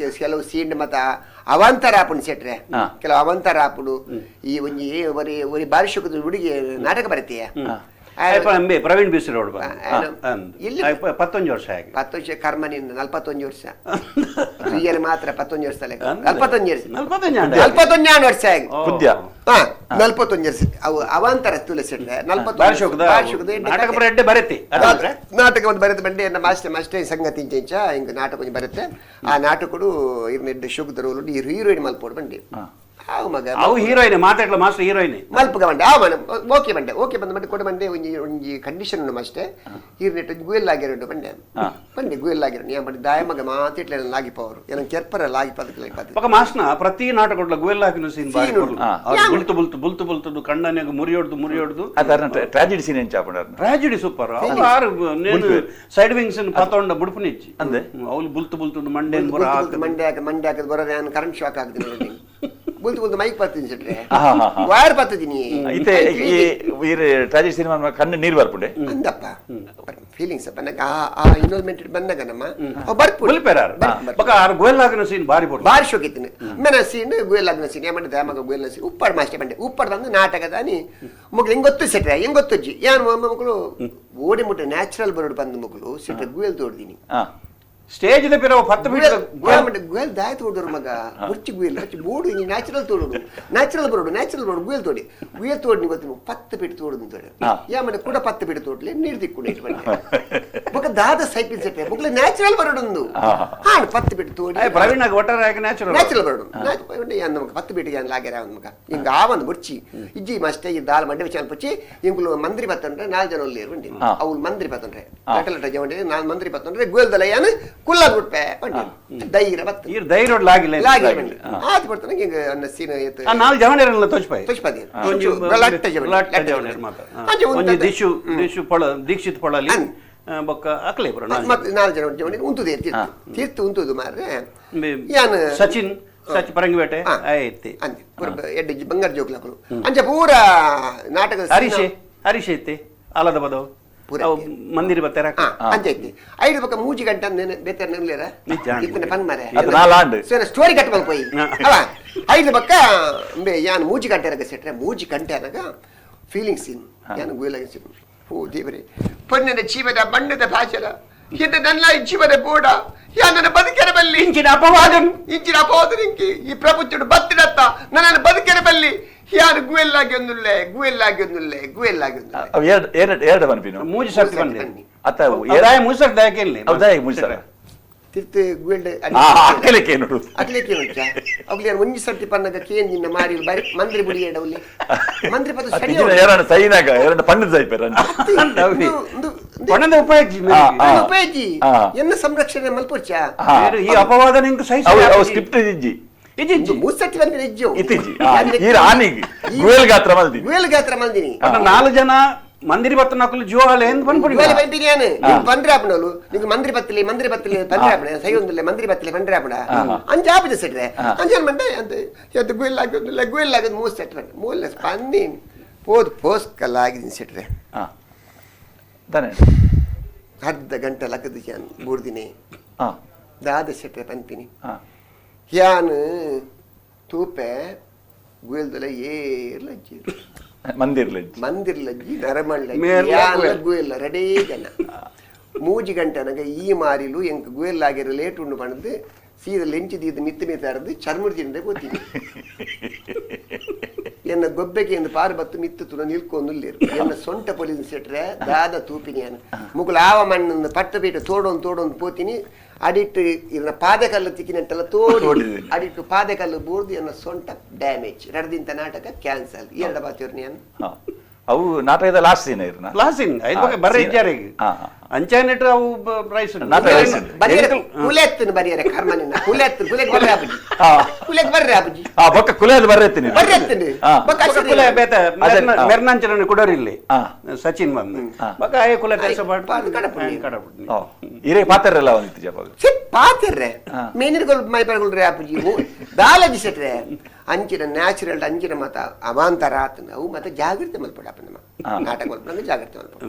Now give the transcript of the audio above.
ಕೆಲವು ಸೀನ್ ಮತ ಅವಾಂತರ ಆಪುಂಡು ಸೆಟ್ರೆ. ಕೆಲವು ಅವಾಂತರ ಆಪುಂಡು. ಈ ಒಂಜಿ ಒರಿ ಒರಿ ಬಾರಿಶುಕದ ಹುಡುಗಿ ನಾಟಕ ಬರತೀಯ. ಅಂಬೆ ಪ್ರವೀಣ್ ಬಿಸಿ ರೋಡ್. ಎಲ್ಲಿ? 11 ವರ್ಷ ಆಗಿ. 10 ವರ್ಷ ಕರ್ಮನಿಂದ 41 ವರ್ಷ ಪ್ರಿಯರು ಮಾತ್ರ 11 ವರ್ಷ, 41 ವರ್ಷ. 41 ಆಂಡ. 41 ವರ್ಷ ಆಗಿ. ಬುದ್ಧ. ಹಾ, 41 ವರ್ಷ. ಅವು ಅವಾಂತರ ತುಳಸಿಟ್ರೆ 41. ಬಾರಿಶೋಕದ ಬಾರಿಶೋಕದ ಎಡ್ಡೆ ನಾಟಕ ಕತೆ. ಪೂರ ಎಡ್ಡೆ ಬರೆತಿ ಅದಂದ್ರೆ. ನಾಟಕ ಒಂದು ಬರೆದು ಬಂಡೆ ಎನ್ನ ಮಾಸ್ಟರ್ ಮಾಸ್ಟರ್ ಸಂಗತಿ ಇಂಚ ಹಿಂಗ ನಾಟಕ ಒಂಜಿ ಬರುತ್ತೆ. ಆ ನಾಟಕಡು ಇರ್ನ ಎಡ್ಡೆ ಶುಗದರೋಲು ಈ ಹೀರೋಯಿನ್ ಮಲ್ಪೋಡು ಬಂಡಿ ಆವು ಮಗ. ಅವು ಹೀರೋಯಿನ್ ಮಾತಾಡ್ಲ ಮಾಸ್ಟರ್ ಹೀರೋಯಿನ್. ಮಲ್ಪುಗ ಬಂಡೆ ಆ ಮನ ಓಕೆ ಬಂಡೆ ಓಕೆ ಬಂದ ಮಂಡೆ ಕೊಡ ಬಂಡೆ ಒಂಜಿ ಒಂಜಿ ಕಂಡೀಷನ್ ಉಂಡು ಅಷ್ಟೇ. ಹೀರ್ನೆಟ್ ಒಂಜಿ ಗುಯಲ್ ಆಗಿರೋಡು ಬಂಡೆ ಬಂಡೆ ಗುಯಲ್ ಆಗಿರೋ ನೀ ಬಂಡೆ ದಾಯ ಮಗ ಮಾತಿಟ್ಲೆ ಲಾಗಿಪವರು ಏನ ಕೆರ್ಪರ ಲಾಗಿಪದಕ್ಕೆ ಲಾಗಿಪದ. ಪಕ್ಕ ಮಾಸ್ನ ಪ್ರತಿ ನಾಟಕ ಗುವೆಲ್ ಹಾಕಿನ ಸೀನ್ ಬಾರಿ ಸೀನ್ ಕೊಡ್ಲು. ಉಂಟು. ಅವ್ರು ಬುಲ್ತು ಬುಲ್ತು ಬುಲ್ತು ಬುಲ್ತು ಕಣ್ಣನಿಗೆ ಮುರಿಯೊಡ್ದು ಮುರಿಯೊಡ್ದು. ಟ್ರಾಜಿಡಿ ಸೀನ್ ಎಂಚ ಆಪುಂಡು ಅರ್ನ? Tragedy super. ಆರು ನೇನು ಸೈಡ್ ವಿಂಗ್ಸ್ ಪತೊಂಡ ಬುಡ್ಪುನಿಚ್ಚಿ. ಅಂದೆ? ಅವ್ಲು ಬುಲ್ತು ಬುಲ್ತು ಮಂಡೆ ಬುರ ಬುಲ್ತು ಮಂಡೆ ಹಾಕ ಮಂಡೆ ಹಾಕದ್ ಬರೋದು ನಾನು ಕರೆಂಟ್ ಶಾಕ್ ಆಗ್ತೀನಿ ನೋಡಿ. ಬುಲ್ತು ಬುಲ್ತು ಮೈಕ್ ಬರ್ತೀನಿ ಸೆಟ್ರೆ. ಹಾ, ಹಾ, ಹಾ. ವೈರ್ ಬರ್ತಿದ್ದೀನಿ. ಇತ್ತೆ ಈ ಈರ್ ಟ್ರಾಜಿಡಿ ಸಿನಿಮಾ ಕಣ್ಣು ನೀರು ಬರ್ಪುಂಡೆ. ಅಂದಪ್ಪ ಫೀಲಿಂಗ್ಸ್ ಅಪ್ಪ ನಂಗೆ ಆ ಆ ಇನ್ವಾಲ್ವ್ಮೆಂಟ್ ಬಂದಾಗ ನಮ್ಮ ಅವ್ ಬರ್ಪುಂಡು. ಬುಲ್ಪೆರಾರು. ಬೊಕ ಆರು ಗುವೆಲ್ ಹಾಕಿನ ಸೀನ್ ಬಾರಿ ಪೊರ್ಲು. ಬಾರಿ ಶೋಕಿತ್ತಿನ ಮೇನ ಸೀನ್ ಗುಯಲ್ ಆಗ್ನ ಸೀನ್ ಏಮಂಡೆ ದಾಮಗ ಗುಯಲ್ ಸೀನ್ ಉಪ್ಪಾಡು ಮಾಸ್ಟರ್ ಬಂಡೆ ಉಪ್ಪಾಡು ಬಂದು ನಾಟಕದಾನಿ ಮಗ್ಳು ಹೆಂಗ್ ಗೊತ್ತು ಸೆಟ್ರೆ ಹೆಂಗ್ ಗೊತ್ತುಜ್ಜಿ ಯಾನ್ ಮಕ್ಕಳು ಓಡಿ ಮುಟ್ಟೆ ನ್ಯಾಚುರಲ್ ಬರೋಡು ಬಂದು ಮಗಳು ಸೆಟ್ರೆ ಗುಯಲ್ ತೋಡ್ದೀನಿ. ಸ್ಟೇಜ್ the ಪಿರವು 10 ಗುಯಲ್ feet ಗುಯಲ್ ಮಂಡೆ ಗುಯಲ್ ದಾಯ ತೋಡೋರು ಮಗ ಮುರ್ಚಿ ಗುಯಲ್ ಹಚ್ಚಿ ಬೋಡು ಹಿಂಗೆ ನ್ಯಾಚುರಲ್ ತೋಡೋಡು ನ್ಯಾಚುರಲ್ ಬರೋಡು ನ್ಯಾಚುರಲ್ ಬರೋಡು ಗುಯಲ್ ತೋಡಿ ಗುಯಲ್ ತೋಡಿ ಗೊತ್ತು 10 ಫೀಟ್ ತೋಡುದು ತೋಡಿ. ಯಾ ಮಂಡೆ ಕೂಡ 10 ಫೀಟ್ ತೋಡ್ಲಿ ನೀರು ದಿಕ್ಕು ಇಟ್ಟು ಬಂಡೆ ಬೊಕ ದಾದ ಸೈಪಿನ್ ಸೆಟ್ರೆ ಮಗಳು ನ್ಯಾಚುರಲ್ ಬರೋಡೊಂದು ಹಾ 10 ಫೀಟ್ ತೋಡಿ. ಪ್ರವೀಣ್ ಆಗ ಒಟ್ಟಾರೆ ಆಗಿ ನ್ಯಾಚುರಲ್ ನ್ಯಾಚುರಲ್ ಬರೋಡು ನಮಗೆ 10 ಬೀಟಿಗೆ ಏನು ಲಾಗ್ಯಾರ ಮಗ ಹಿಂಗ ಆ ಒಂದು ಬುರ್ಚಿ ಇಜ್ಜಿ ಮಷ್ಟೇ ಈ ದಾಲ್ ಮಂಡೆ ವಿಚಾರ ಪುಚ್ಚಿ ಇಂಗುಲು ಮಂತ್ರಿ ಬತ್ತಂದ್ರೆ 4 ಜನ ಒಲ್ಲೇರು ಬಂಡಿ ಅವ್ಳು ಮಂತ್ರಿ ಬತ್ತಂದ್ರೆ ಲಟ ಲಟ ಜವಂಡಿ ನಾನು ಮಂತ್ರಿ ಬತ್ತಂದ್ರೆ ಗುಯಲ್ದಲ್ಲ ಏನು ಕುಲ್ಲ ಬಿಟ್ಪೆ ಬಂಡಿ ಧೈರ್ಯ ಬತ್ತ ಈ ಧೈರ್ಯ ಲಾಗಿಲ್ಲ. ಲಾಗಿ ಬಂಡಿ ಆತು ಬರ್ತಾನೆ ಹಿಂಗ ಅನ್ನ ಸೀನ ಎತ್ತು. ಆ 4 ಜವಣೇರಲ್ಲ ತೋಚ್ಪಾಯಿ ತೋಚ್ಪಾದಿ. ಒಂಜಿ ಲಟ್ಟ ಜವಣಿ. ಲಟ್ಟ ಜವಣೇರ್ ಮಾತ್ರ. ಅಂಚೆ ಒಂದು ಒಂಜಿ ದಿಶು ದಿಶು ಪೊಳ ದೀಕ್ಷಿತ್ ಪೊಳಲಿ ಅನ್. ಬೊಕ್ಕ ಅಕ್ಲೆ ಪುರ ನಾಲ್ ಜನ. ಮತ್ತೆ 4 ಜನ ಜವಣಿ ಉಂತುದೆ ತೀರ್ತು ತೀರ್ತು ಉಂತುದು ಮಾರ್ರೆ ಯಾನ್ ಸಚಿನ್ ಸಚ್ ಪರಂಗಿಪೇಟೆ ಐತಿ. ಅಂದೆ ಪೂರ ಎಡ್ಡೆ ಬಂಗಾರ ಜೋಕ್ಲಕುಲು ಅಂಚೆ ಪೂರ ನಾಟಕದ ಹರೀಶ್ ಹರೀಶ್ ಐತಿ ಆಲದ ಬದವು ಪೂರ ಅವು ಮಂದಿರ ಬತ್ತೆರ. ಅಂಚೆ ಐತಿ ಐದು ಪಕ್ಕ ಮೂಜಿ ಗಂಟೆ ಅಂದೇನೆ ಬೇತೆ ನೆನ್ಲೇರ ನಿಜ. ಇತ್ತನೆ ಪನ್ ಮಾರೆ ಅದು ನಾಲಾಂಡ್. ಸೇನ ಸ್ಟೋರಿ ಕಟ್ ಮಲ್ ಪೋಯಿ ಅವ ಐದು ಪಕ್ಕ ಅಂಬೆ ಯಾನ್ ಮೂಜಿ ಗಂಟೆ ಅನಗ ಸೆಟ್ರೆ ಮೂಜಿ ಗಂಟೆ ಅನಗ ಫೀಲಿಂಗ್ಸ್ ಇನ್ ಯಾನ್ ಗುಯಲಾಗಿ ಸಿನ್ ಓ ದೇವರೇ ಪೊನ್ನನ ಜೀವನ ಬಣ್ಣದ ಭಾಷಣ ಇಂದ ನನ್ನ ಜೀವನ ಬೋಡ ಯಾ ನನ್ನ ಬದುಕೆರ ಬಲ್ಲಿ ಇಂಚಿನ ಅಪವಾದನು ಇಂಚಿನ ಅಪವಾದನಿಂಕಿ ಈ ಪ್ರಪಂಚಡು ಬತ್ತಿಡತ್ತ ನನ್ನ ಬದುಕೆರ ಬಲ್ಲಿ ಯಾರು ಗುಯಲ್ಲಾಗಿ ಒಂದುಲ್ಲೆ ಗುಯಲ್ಲಾಗಿ ಒಂದುಲ್ಲೆ ಗುಯಲ್ಲಾಗಿ ಒಂದುಲ್ಲೆ. ಅವು ಎರಡು ಎರಡು ಎರಡು ಪನ್ಪಿನು. ಮೂಜಿ ಸರ್ತಿ ಬಂದೆ. ಅತ್ತ ದಾಯ ಮೂಜಿ ಸರ್ತಿ ದಾಯಕ್ಕೆ ಇಲ್ಲಿ ಅವು ದಾಯೆ ಮೂಜಿ ಸರ್ತಿ? ತಿರ್ತು ಗುಯಲ್ಡ್ ಅಕ್ಕಲಿಕ್ಕೆ ನೋಡು. ಅಕ್ಲೇಕೆ ಉಂಟಾ ಅಕ್ಲೆ ಒಂಜಿ ಸರ್ತಿ ಪನ್ನಗ ಕೇನ್ ನಿನ್ನ ಮಾರಿ ಬರಿ ಮಂತ್ರಿ ಬುಡಿ ಎಡವುಲೆ ಮಂತ್ರಿ ಪದ ಸರಿ ಎರಡ ಸೈನಾಗ ಎರಡ ಪಣ್ಣು ಸೈಪೆರ. ಪಣದ ಉಪಯೋಗ. ಉಪಯೋಗಿ ಎನ್ನ ಸಂರಕ್ಷಣೆ ಮಲ್ಪೊಚ್ಚ. ಈ ಅಪವಾದ ನಿಂಗೆ ಸಹಿಸ ಅವು ಅವು ಸ್ಕ್ರಿಪ್ಟ್ ಇಜ್ಜಿ. ಇಜ್ಜಿ. ಮೂರು ಸರ್ತಿ ಬಂದಿನ ಇಜ್ಜು. ಇತ್ತೀಚಿ ಈ ರಾಣಿಗೆ ಗುಯಲ್ ಗಾತ್ರ ಮಲ್ದಿ. ಗುಯಲ್ ಗಾತ್ರ ಮಲ್ದಿನಿ. 4 ಜನ ಮಂದಿರಿ ಬತ್ತ ನಕಲು ಜೋಹಾಲೆ ಎಂದು ಬಂದ್ಬಿಡಿ. ಗುಯಲ್ ಬಂದಿನಿ ಯಾನು ನಿಂಗೆ ಪಂದ್ರೆ ಆಪಣಲು ನಿಂಗೆ ಮಂತ್ರಿ ಬತ್ತಲಿ ಮಂತ್ರಿ ಬತ್ತಲಿ ಪಂದ್ರೆ ಆಪಣ ಸೈ ಒಂದಿಲ್ಲ ಮಂತ್ರಿ ಬತ್ತಲಿ ಪಂದ್ರೆ ಆಪಣ ಅಂಚೆ ಆಪಿದ ಸೆಟ್ರೆ ಅಂಚೆ ಮಂಡೆ ಅಂತ ಎದ್ದು ಗುಯಲ್ ಹಾಕೋದಿಲ್ಲ ಗುಯಲ್ ಹಾಕೋದು ಮೂರು ಸೆಟ್ ಬಂಡೆ ಮೂಲ ಪನ್ನಿ ಪೋದು ಪೋಸ್ಕಲ್ಲ ಆಗಿದ್ದೀನಿ ಸೆಟ್ರೆ. ತಾನೆ ಅರ್ಧ ಗಂಟೆ ಲಕ್ಕದ ಯಾನ್ ಬೂರ್ದಿನಿ ದಾದ ಸೆಟ್ರೆ ಪನ್ಪಿನಿ ಯಾನ್ ತೂಪೆ ಗುಯಲ್ದಲ್ಲ ಏರ್ಲಜ್ಜಿ ಮಂದಿರ್ಲಜ್ಜಿ ಮಂದಿರ್ಲಜ್ಜಿ ನರಮಣ್ಲಜ್ಜಿ ಯಾನ್ಲ ಗುಯಲ್ಲ ರೆಡೇ ಜನ ಮೂಜಿ ಗಂಟೆ ನನಗೆ ಈ ಮಾರಿಲು ಎಂಕ್ ಗುಯಲ್ ಆಗಿರೋ ಲೇಟ್ ಉಂಡು ಪಣದು ಸೀದ ಲೆಂಚಿ ದೀದ ಮಿತ್ತು ಮಿತ್ತಾರದು ಚರ್ಮುಡಿ ತಿಂಡೆ ಗೊತ್ತೀನಿ ಎನ್ನ ಗೊಬ್ಬೆಗೆ ಎಂದು ಪಾರು ಬತ್ತು ಮಿತ್ತು ತುನ ನಿಲ್ಕೊಂದುಲ್ಲೇರು ಎನ್ನ ಸೊಂಟ ಪೊಲೀಸ್ ಸೆಟ್ರೆ ದಾದ ತೂಪಿನಿ ಯಾನು ಮುಗುಲು ಆವ ಮಣ್ಣನ್ನು ಪಟ್ಟ ಪೀಟ ತೋಡೊಂದು ತೋಡೊಂದು ಪೋತೀನಿ ಅಡಿಟ್ಟು ಇರ್ನ ಪಾದಕಲ್ಲು ತಿಕ್ಕಿನಟ್ಟೆಲ್ಲ ತೋಡಿ ಅಡಿಟ್ಟು ಪಾದಕಲ್ಲು ಬೂರ್ದು ಎನ್ನ ಸೊಂಟ ಡ್ಯಾಮೇಜ್ ರಡ್ದಿಂತ ನಾಟಕ ಕ್ಯಾನ್ಸಲ್ ಎರಡ ಬಾತಿಯವ್ರು ನಾನು. ಅವು ನಾಟಕದ ಲಾಸ್ಟ್ ಸೀನ್ ಇರ್ನ ಲಾಸ್ಟ್ ಸೀನ್ ಐದು ಬಗ್ಗೆ ಬರ್ರೆ ಇಜ್ಜಾರಿಗೆ ಅಂಚಾನೆಟ್ ಅವು ರೈಸ್ ನಾಟಕ ರೈಸ್ ಬರಿಯರೆ ಕುಲೆತ್ತನ ಬರಿಯರೆ ಕರ್ಮನಿನ ಕುಲೆತ್ತು ಕುಲೆಕ್ ಬರ್ರೆ ಅಪ್ಪಜಿ ಕುಲೆಕ್ ಬರ್ರೆ ಅಪ್ಪಜಿ ಬೊಕ್ಕ ಕುಲೆದ್ ಬರ್ರೆತ್ತಿನಿ ಬರ್ರೆತ್ತಿನಿ ಬೊಕ್ಕ ಕುಲೆ ಬೇತ ಮೆರ್ನಾಂಚನ ಕುಡೋರಿಲ್ಲಿ ಸಚಿನ್ ಬಂದು ಬೊಕ್ಕ ಆಯೆ ಕುಲೆ ಕೆಲಸ ಪಾಡ್ ಕಡಪುಡಿ ಕಡಪುಡಿ ಇರೇ ಪಾತೆರೆಲ್ಲ ಒಂದಿತ್ತು ಜಪಾಗ ಸಿ ಪಾತೆರ್ರೆ ಮೇನಿರ್ಗೊಲ್ ಮೈಪರ್ಗೊಳ್ರೆ ಅಪ್ಪಜಿ ದಾಲಜಿ ಸೆಟ್ರೆ ಅಂಚಿನ ನ್ಯಾಚುರಲ್ ಅಂಚಿನ ಮತ ಅವಾಂತರ ಆತನ ಅವು ಮತ್ತೆ ಜಾಗೃತಿ ಮಲ್ಪಡ ಅಪ್ಪ ನಮ್ಮ ನಾಟಕ ಮಲ್ಪಡ ಜಾಗೃತಿ ಮಲ್ಪಡ.